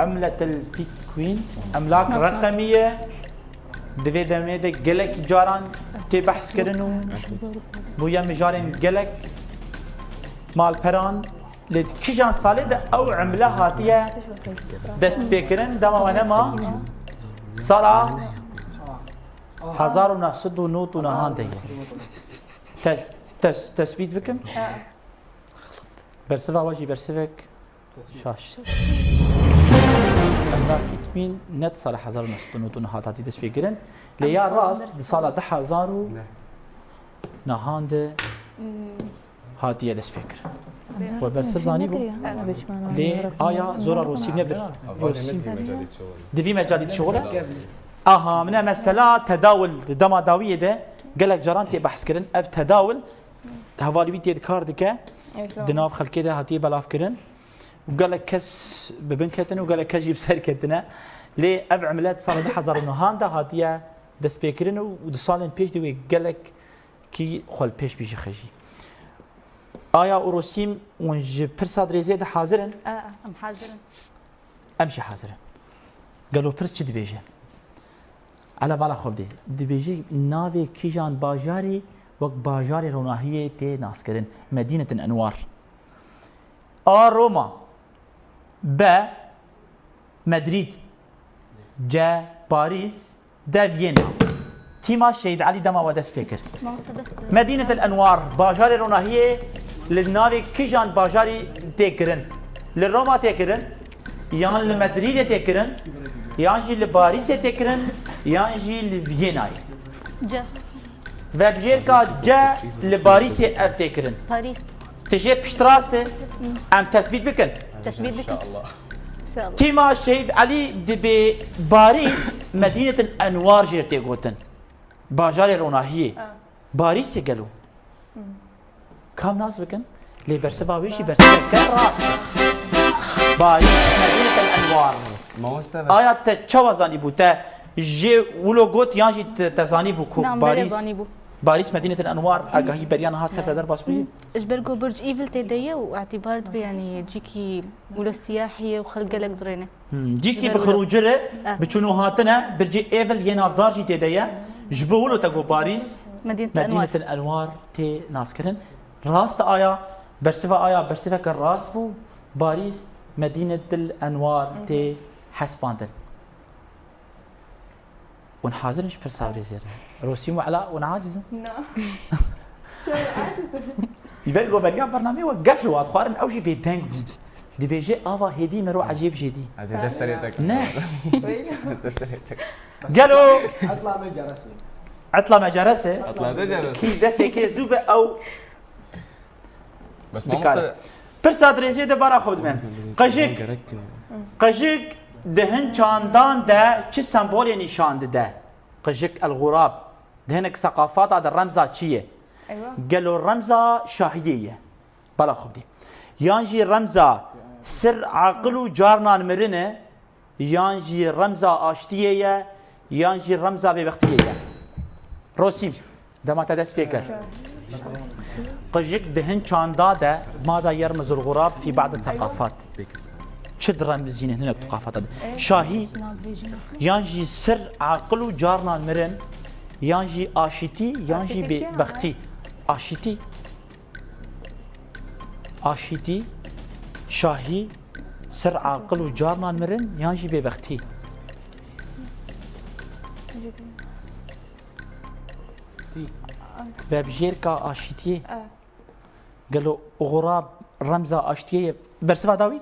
Emletel Bitcoin, emlak reqemî ye. Di vê demê de gelek caran tê behs kirin û bûye mijarên gelek malperan. Lê di kîjan salê de ew emle hatiye destpêkirin? Dema we nema sala hezar û neh sed û nod û nehan de ye. Tes-, tes-, tesbît bikim. Bersiva we jî bersivek şaş. Emlak Bitcoin ne di sala hezar û neh sed û nod û neh hatî destpêkirin. Lê ya rast di sala du hezar û nehan de hatiye destpêkirin. We bersiv zanîbû? Lê aya zora Rosîm nebir. Rosîm. Di vî mecalî dişixule? Aha, mine mesela tedawil di dema dawiyê de gelek caran tê behs kirin. Ev tedawil hevalî wî tê di kar dike. Di nav xelkê de hatiye belavkirin. Û gelek kes bi bin ketin û gelek kes jî bi ser ketine. Lê ev emle di sala du hezar û nehan de hatiye destpêkirin û di salên pêş de wê gelek kî xwe li pêş bî ji xwe jî. Aya û Rosîm, hûn ji pirsa dirêzê de hazir in? E, e, em hazir in. Em jî hazir in. Gelo pirs çi dibêje? Ela bala xwe bidê. Dibêje navê kîjan bajarî wek bajarê ronahiyê tê naskirin? Medînetin Enwar. A Roma. B Medrîd. C Parîs. D Viyena. Tîma Şehîd Elî dema we dest pê kir. Mamoste dest. Medînet el Enwar, bajarê ronahiyê li navê kîjan bajarî tê kirin? Li Roma tê kirin, yan li Medrîdê tê kirin, yan jî li Parîsê tê kirin, yan jî li Viyenayê? C. Vebjêrka C li Parîsê ev tê kirin. Parîs. Tu jê piştrast e? Em tesbît bikin. Tesbît bikin. İnşallah. Tîma Şehîd Elî dibê Parîs, Medînetin Enwar jê tê gotin. Bajarê ronahiyê. Ha. Parîsê gelo. Kam nas bikin? Lê bersiva wê jî bersiveke rast e. Parîs, Medînetin Enwar. Mamoste bes. Aya te çawa zanîbû? Te jê wilo got yan jî te, te zanîbû ku Parîs? Na, min berê zanîbû. Barîs Medînetil Enwar agahî beriya niha ser te derbas bûye? Ji ber ku Burc Eiffel tê de ye û îtibar dibe, yanî cîkî wilo siyahî ye û xelk gelek dirêne. Hmm, cîkî bi xirûcir e, bi çûn û hatin e, Bircê Eiffel yê navdar jî tê de ye. Ji bo wilo te got Parîs, Medînetil Enwar tê naskirin. Rast e aya, bersiva aya, bersiveke rast bû, Parîs, Medînetil Enwar tê hesibandin. Hûn hazir in ji pirsa vê zêre? Rosîm û Ela, hûn aciz in? Na. Çawa aciz in? Ji ber ku beriya bernameyê we gef li wan dixwarin, ew jî bêdeng bûn. Dibêje, ava hêdî mero ecêb jêdî. Ez ê defterê te Ne. Defterê te Gelo! Etla me cerese. Etla me cerese. Etla me cerese. Kî destê kê zû be ew Bes dikare. Mamoste. Pirsa dirêjê de bara xwe bidime. Qijik. Gerek ki. Qijik di hin çandan de çi sembolê nîşan dide? Qijik, el-xurab. Di hinek seqafata de remza çi ye? Eywa. Gelo remza şahiyê ye? Bala xwe bidî. Yan jî remza sir, aqil û carnan mirin e, yan jî remza aştiyê ye, yan jî remza bêbextiyê ye. Rosîm, dema te dest pê kir. Qijik di hin çanda de, mada yermizul xurab fî ba'd seqafat. Çi diremizîne hinek seqafata de? Şahî, yan jî sir, aqil û carnan mirin, yan jî aşitî, yan jî Aşitî çi bêbextî. Aşitî. Aşîtî, şahî, sir, aqil û carnan mirin yan jî bêbextî? Sî. Vebjêrka aşîtiyê. E. Gelo xurab remza aştiyê ye? Bersiva dawî?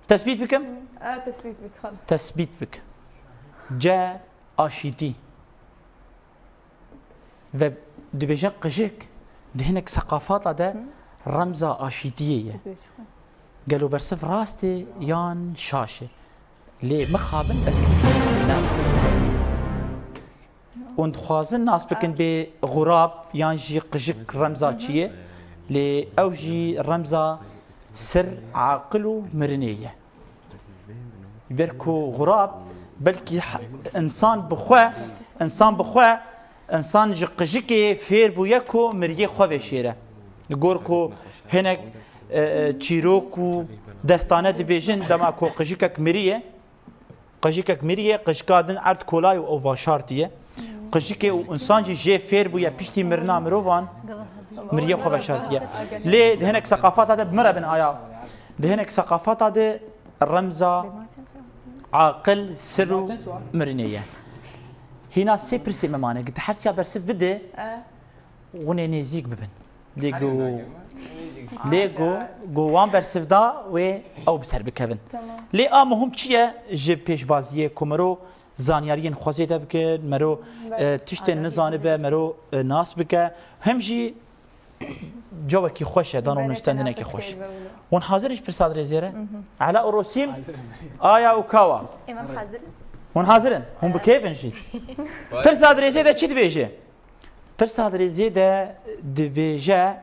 Tesbît bikim? E, tesbît bik, xalas. Tesbît bik. C, aşîtî. Ve dibêjin qijik di hinek seqafata de remza aşîtiyê ye. Gelo bersiv rast e yan şaş e? Lê mixabin bersiv ne rast e. Hûn dixwazin nas bikin bê xurab yan jî qijik remza çi ye? Lê ew jî remza sir, aqil û mirinê ye. Ji ber ku xurab belkî h-, insan bi xwe, insan bi xwe, insan ji qijikê fêr bûye ku miriyê xwe vêşêre. Li gor ku hinek, e, e, çîrok û destane dibêjin, dema ku qijikek miriye, qijikek miriye, qijika din erd kolay û ew vaşartiye. Qijikê û insan jî jê fêr bûye piştî mirina mirovan, miriyê xwe veşartiye. Lê di hinek seqafata de bi min re bin aya. Di hinek seqafata de remza aqil, sir û mirinê ye. Hîna sê pirsê me mane. Gi te her siya bersiv bide, hûn ê nêzîk bibin. Lê go, lê go, go wan bersiv da wê ew bi ser bikevin. Tamam. Lê a muhim çi ye ji pêşbaziyê ku mero zanyariyên xwe zêde bike, mero, Belê. E, tiştên nizanibe, mero, e, nas bike. Hem jî cawekî xweş e, dan û Belê, nustendinekî tenafusê xweş. Hûn hazir in ji pirsa dirêjê re? Mhm. Ela û Rosîm, aya û kawa? Ê, em hazir in. Hûn hazir in? Hûn bi kêf in jî. Pirsa dirêjê de çi dibêje? Pirsa dirêjê de dibêje,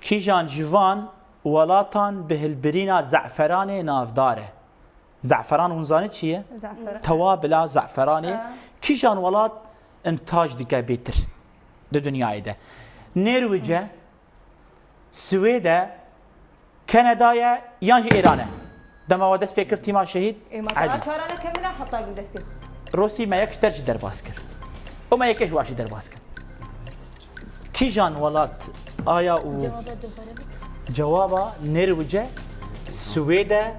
kîjan ji van welatan bi hilbirîna ze'feranê navdar e? Ze'feran hûn zanî çi ye? Ze'feran. Tewa bila ze'feranê. Ha. Kîjan welat întaj dike bêtir di dinyayê de? Nêrwice, Swêd e, Kanada ye yan jî Êran e? Dema we dest pê kir tîma şehîd Ê, ma Elî. Çarane kemine heta bi destê xwe. Rosî me yek ji te jî derbas kir. Û me yekê ji wan jî derbas kir. Kîjan welat aya û Cevaba dubare bik. Cevaba Nêrwice, Swêd e,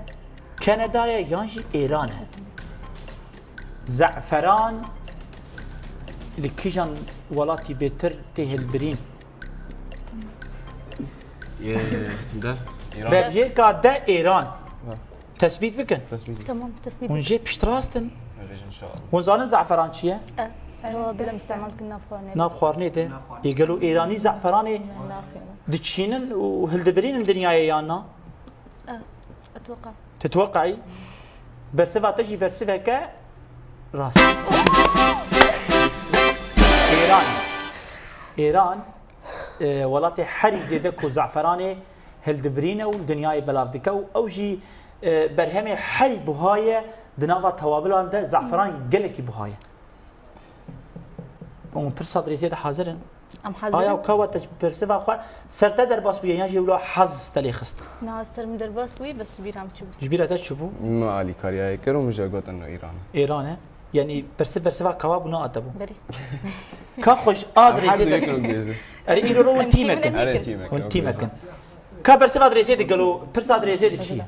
Kanada ye yan jî Êran e? Ze'feran li kîjan welatî bêtir tê hilbirîn? Yê de Îran. Vebjêrka de Êran. Ha. Tesbît bikin. Tesbît bikin. Tamam, tesbît Hûn bikin. Jê piştrast in. Hûn zanin ze'feran çi ye? E, tewa bila istemal dikin nav xwarinê. Nav xwarinê de. Nav xwarinê. Ê gelo Êranî ze'feranê Nav xwarinê. Diçînin û hildibirînin dinyayê yan na? E, etweqa. Titweqayî? Bersiva te jî bersiveke rast. Êran. Êran, e, welatê herî zêde ku ze'feranê hildibirîne û dinyayê belav dike û ew jî, e, berhemê herî buha ye di nava tewabilan de, ze'feran gelekî buha ye. Hûn pirsa dirêzê de hazir in? Em hazir in. Aya ka we te persiva xwe ser te derbas bûye yan jî wilo hez te lê xist? Na, ser min derbas bûye, bes ji bîra min çûbû. Ji bîra te çi bû? Min alîkariyayê kir û min jê got ino Îran e. Îran e? Yanî persi-, persiva ka we bû na te bû? Belê. Ka xwe ji a dirêzê de. Erê, îro ro hûn tîmek in. Erê, tîmek in. Hûn tîmek in. Ka persiva dirêzê de gelo, pirsa dirêzê de çi ye?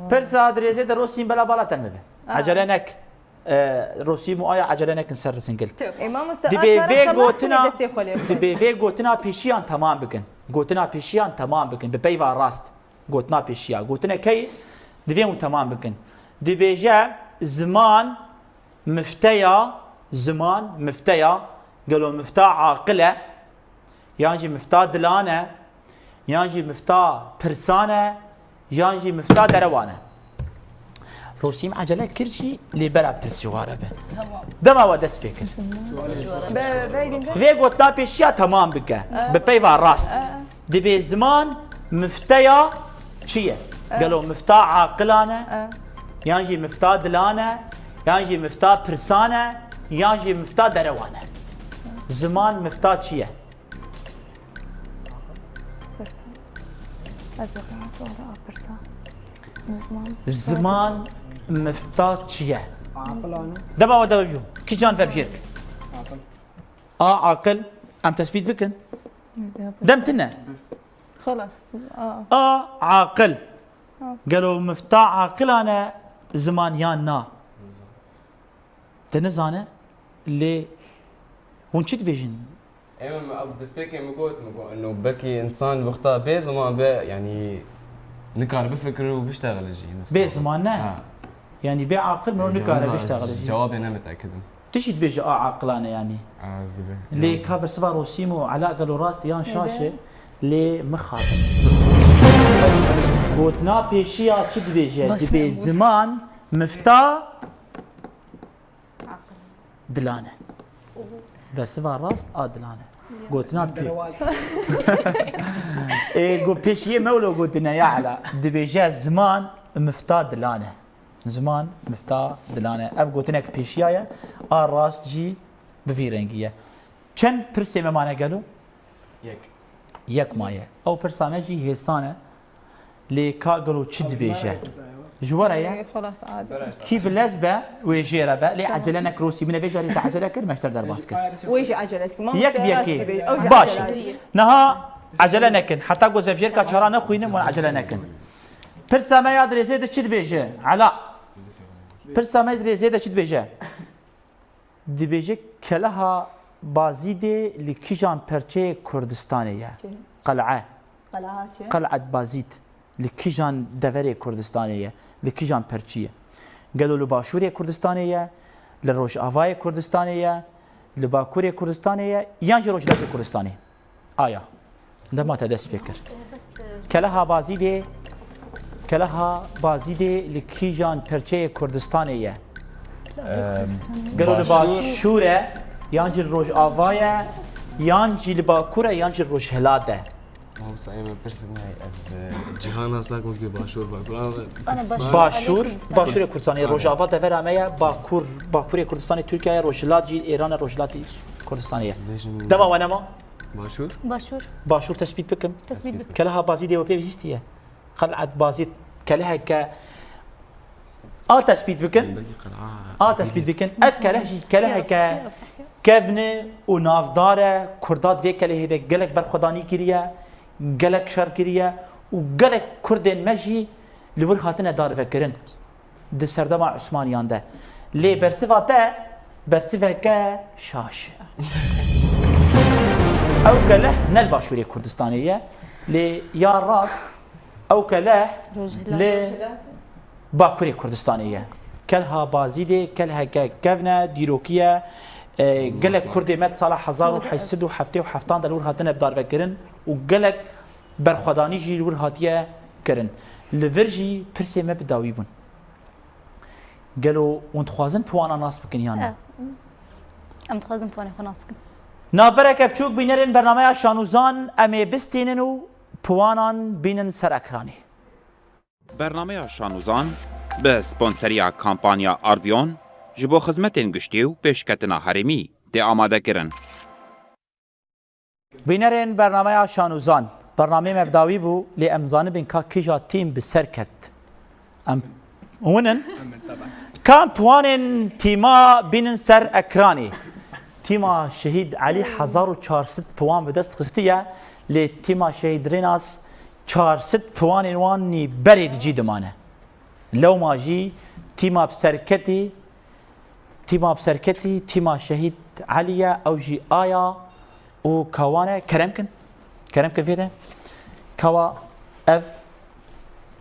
Pirsa dirêzê de Rosîm bela bala te bibe. Ecele nek. E, Rosîm û aya ecele nekin ser Risingil. E, mamoste, Dibê a çare vê xelas gotina, bûne destê xwe lê bixin. Dibê vê gotina pêşiyan temam bikin. Gotina pêşiyan temam bikin. Bi peyva rast. Gotina pêşiya. Gotine key divê hûn temam bikin. Dibêje ziman mifteya, ziman mifteya. Gelo mifta aqil e? Yan jî mifta dilan e? Yan jî mifta pirsan e? Yan jî mifta derewan e? Rosîm ecele kir jî lê bera pirs ji wa re be. Tamam. Dema we dest pê kir. Be-, beydin de. Vê gotina pêşiya temam bike. Bi peyva rast. Dibê ziman mifteya çi ye? Gelo mifta aqilan e? Yan jî mifta dilan e? Yan jî mifta pirsan e? Yan jî mifta derewan e? Ziman mifta çi ye? Pirsa. Ez bakarım nasıl oldu? A, pirsa. Ziman. Ziman mifta çi ye? Aqilane. Dema we dewe bîyo. Kîjan vebjêr? Aqil. A aqil. Em tespît bikin. Dem tine. Xelas. A. A aqil. A. Gelo mifta aqilane ziman yan na? Te nizane lê hûn çi dibêjin? Em, em, destpêkê min got, min got, ino belkî însan wexta bê ziman be, yanî nikare bifikire û biştexile jî. Bê ziman ne? Ha. Yanî bê aqil min nikare biştexile jî. Cewabê ne mitekid im. Tu jî dibêje a aqilane yanî. Ez dibê. Lê ka bersiva Rosîm û Ela gelo rast e yan şaş e? Lê mixabin. Gotina pêşiya çi dibêje? Dibê ziman mifta dilan e. Bersiva rast a dilan e. Gotina pê. Ê, go pêşiyê me wilo gotine ya Ela. Dibêje ziman mifta dilan e. Ziman mifta dilan e. Ev gotinek pêşiya ye. A rast jî bi vî rengî ye. Çend pirsê me mane gelo? Yek. Yek maye. Ew pirsa me jî hêsan e. Lê ka gelo çi dibêje? Ji we re ye? Ê, xelas, adi. Kî bi lez be, wê jê re be. Lê ecele nek Rosî. Min ê vê carî te ecele kir, me ji te derbas kir. Wê jî ecele dikim. Yek bi yekê. Baş. Niha ecele nekin. Heta ku ez vebjêrka çara nexwînim, wan ecele nekin. Pirsa me ya dirêzê de çi dibêje? Ela. Pirsa me ya dirêzê de çi dibêje? Dibêje Keleha Bazîdê li kîjan perçeyê Kurdistanê ye? Çi? Qel'e. Qel'a çi? Qel'et Bazîd. Li kîjan deverê Kurdistanê ye? Li kîjan perçî ye? Gelo li başûrê Kurdistanê ye? Li rojavayê Kurdistanê ye? Li bakurê Kurdistanê ye? Yan jî rojhilatê Kurdistanê? Aya. Dema te dest pê kir. Keleha Bazîdê, Keleha Bazîdê li kîjan perçeyê Kurdistanê ye? Em, Gelo li başûr e, yan jî li rojava ye, yan jî li bakur e, yan jî li rojhilat e? Mamosta, em pirsik me, ez, e, cîhan nas nakim, wekî başûr, bakur, ama Ana, başûr, Başûr, Kurdistan. Başûrê Kurdistanê, Rojava devera me ye, bakur, bakurê Kurdistanê Tirkiye ye, rojhilat jî Êran e, rojhilatê Kurdistanê ye. Dema we nema? Başûr? Başûr. Başûr tespît bikim. Tespît bikim. Keleha Bazîdê we pê bihîstiye. Qel'et Bazîd keleheke a tespît bikin. Belkî qel'a. A tespît bikin. Ev keleh jî keleheke kevn e û navdar e. Kurda di vê kelehê de gelek berxwedanî kiriye, gelek şer kiriye û gelek Kurdên me jî li wir hatine darvekirin. Di serdema Osmaniyan de. Lê bersiva te bersiveke şaş e. Ew keleh ne li Başûrê Kurdistanê ye, lê ya rast ew keleh Rojhilat. Li Bakurê Kurdistanê ye. Keleha Bazîdê keleheke kevn e, dîrokî ye. E, gelek Kurdê me di sala hezar û heşt sed û heftê û heftan de li wir hatine bidarvekirin û gelek berxwedanî jî li wir hatiye kirin. Li vir jî pirsê me bi dawî bûn. Gelo hûn dixwazin piwana nas bikin yan na? Em dixwazin piwanê xwe nas bikin. Navbereke biçûk, bînerên bernameya Şanûzan, em ê bistînin û piwanan bînin ser ekranê. Bernameya Şanûzan bi sponseriya kampanya Arvion ji bo xizmetên giştî û pêşketina herêmî. tê amadekirin. Bînerên bernameya Şanûzan, bernameyê me bi dawî bû, lê em zanibin ka kîja tîm bi ser ket. Em hûn in? Em in, teben. Kamp wanên tîma bînin ser ekranê. Tîma Şehîd Elî hezar û çar sed puwan bi dest xistiye, lê tîma Şehîd Rênas çar sed puwanên wan nî berê di cî dimane. Lewma jî tîma bi serketî, tîma bi serketî, tîma Şehîd Elî ye, ew jî aya û kawan e. Kerem kin. Kerem kin vê de. Kawa ev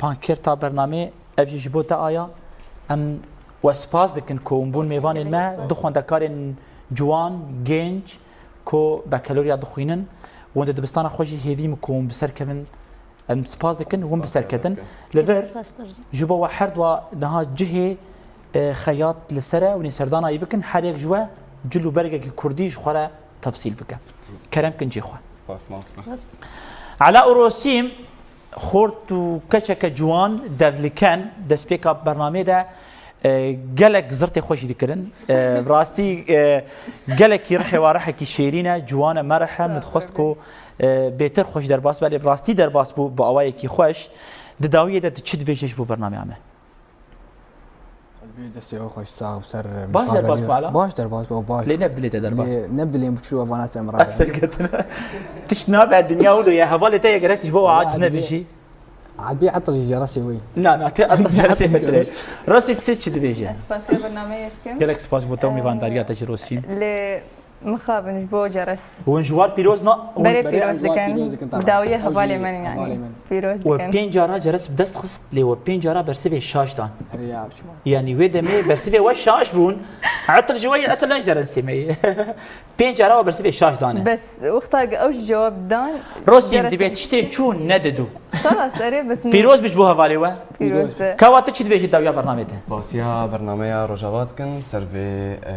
pankêrta bernamê, ev jî ji bo te aya. Em we spas dikin ku hûn bûn mêvanên me, du xwendekarên ciwan, genç, ku bakaloriya dixwînin. Hûn di dibistana xwe jî hêvî min ku hûn bi ser kevin. Em spas dikin, hûn bi ser ketin. Li vir, ji bo we her dua niha cihê, e, xeyat li ser e, hûn ê serdanayî bikin, her yek ji we cil û bergekî kurdî ji xwe re tefsîl bike. Kerem kin cê xwe. Spas, mamoste. Ela û Rosîm, xort û keçeke ciwan, devliken, destpêka bernamê de, e, gelek zirtê xwe jî dikirin. E, bi rastî, e, gelekî rihê wa rihekî şêrîn e, ciwan e, merih e. Min dixwest ku, e, bêtir xweş derbas be, lê bi rastî derbas bû bi awayekî xweş. Di dawiyê de tu çi dibêje ji bo bernameya me? Destê xwe xweş, sax û ser. Baş derbas bû, Ela? Baş derbas bû, baş. Lê ne bi dilê te derbas bû? Lê ne bi dilê min, çû vana ser min. Serketine. Tişt nabe, dinya wilo ye. Hevalê te ye, gerek ji bo we aciz nebî jî. Ebî etir ji resê wê. Na, na, te etir ji resê metre. Rosîm, tu çi dibêje? Ez spasiya bernameyê dikim. Gelek spas bo te û mêvandariya te ji Rosîm. Lê mixabin ji bo ceres. Hûn ji war pîroz na? Berê pîroz dikin. Bi dawiyê hevalê min, yanî. Pîroz dikin. We pênc cara ceres bi dest xist, lê we pênc cara bersivê şaş dan. Yanî wê demê bersivê we şaş bûn. Etir ji we ye, etir ne ji resê me ye. Pênc cara we bersivê şaş dane. Bes, wexta ew jî cewab dan, Rosîm, divê tiştê çû nedidu. Xelas, erê, bes ne. Pîroz bî ji bo hevalê we. Pîroz be. Kawa, tu çi dibêjî dawiya bernamê te? Spasiya bernameya Rojava dikin, ser vê, e,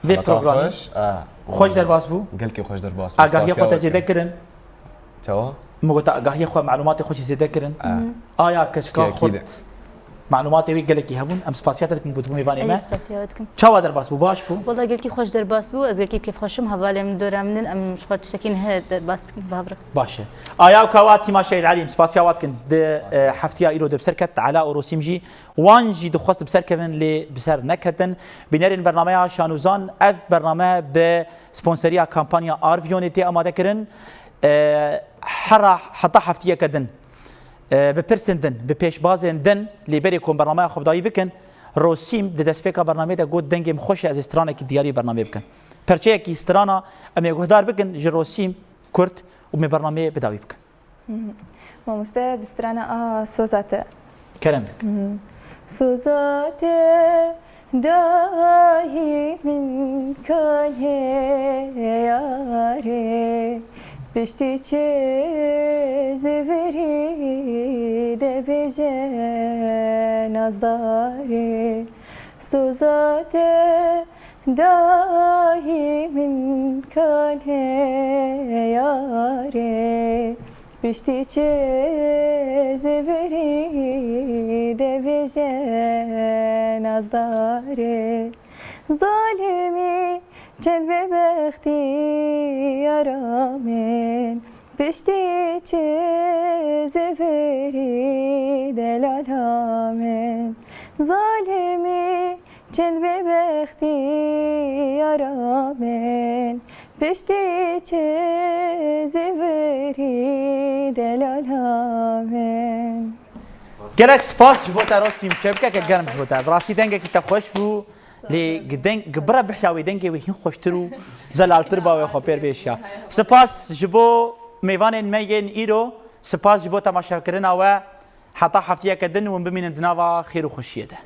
vê programê. Xweş, e, xweş derbas bû. Gelkî xweş derbas bû. Agahiya xwe te zêde kirin. Çawa? Min got, agahiya xwe, malûmatê xwe jî zêde kirin. Aya keçika xurt. Malûmatê wê gelekî hebûn. Em spasiya te dikin ku tu bû mêvanê me. Ez spasiya we dikim. Çawa derbas bû? Baş bû? Wela gelkî xweş derbas bû. Ez gelkî kêfxweş im. Hevalê min dora min in. Em ji xwe tiştekî nihe derbas dikin. Baş e. Aya û Kawa, tîma Şehîd Elî, em spasiya we dikin. Di, e, heftiya îro de bi ser ket, Ela û Rosîm jî. Wan jî dixwest bi ser kevin, lê bi ser neketin. Bînerên bernameya Şanûzan, ev bername bi sponseriya kampanya Arvionê tê amade kirin. E, hera heta heftiyeke din, e, bi pirsên din, bi pêşbazên din lê berê ku em bernameya xwe bi dawî bikin, Rosîm di destpêka bernameyê de got, dengê min xweş e, ez ê stranekî diyarî bernameyê bikim. Perçeyekî strana em ê guhdar bikin ji Rosîm Kurt û me bernameyê bi dawî bikin. Mamoste, di strana a soza te. Kerem bik. Soza te dahî min kalê yarê, piştî çi zivirî de bêje nazdarê. Soza te dahî min kalê yarê, piştî çi zivirî de bêje nazdarê. Zalimî çend bêbextî yara min, piştî çi zivirî delala min. Zalimî çend bêbextî yara min, piştî çi zivirî delala min. Gelek spas ji bo te Rosîm, çepkeke germ ji bo te. Bi rastî dengekî te xweş bû, lê gi deng, gi bira bihiya wê dengê wê hîn xweştir û zelaltir ba wê xwe pêr bêşiya. Spas ji bo mêvanên me yên îro, spas ji bo temaşekirina we. Heta heftiyeke din hûn bimînin di nava xêr û xweşiyê de.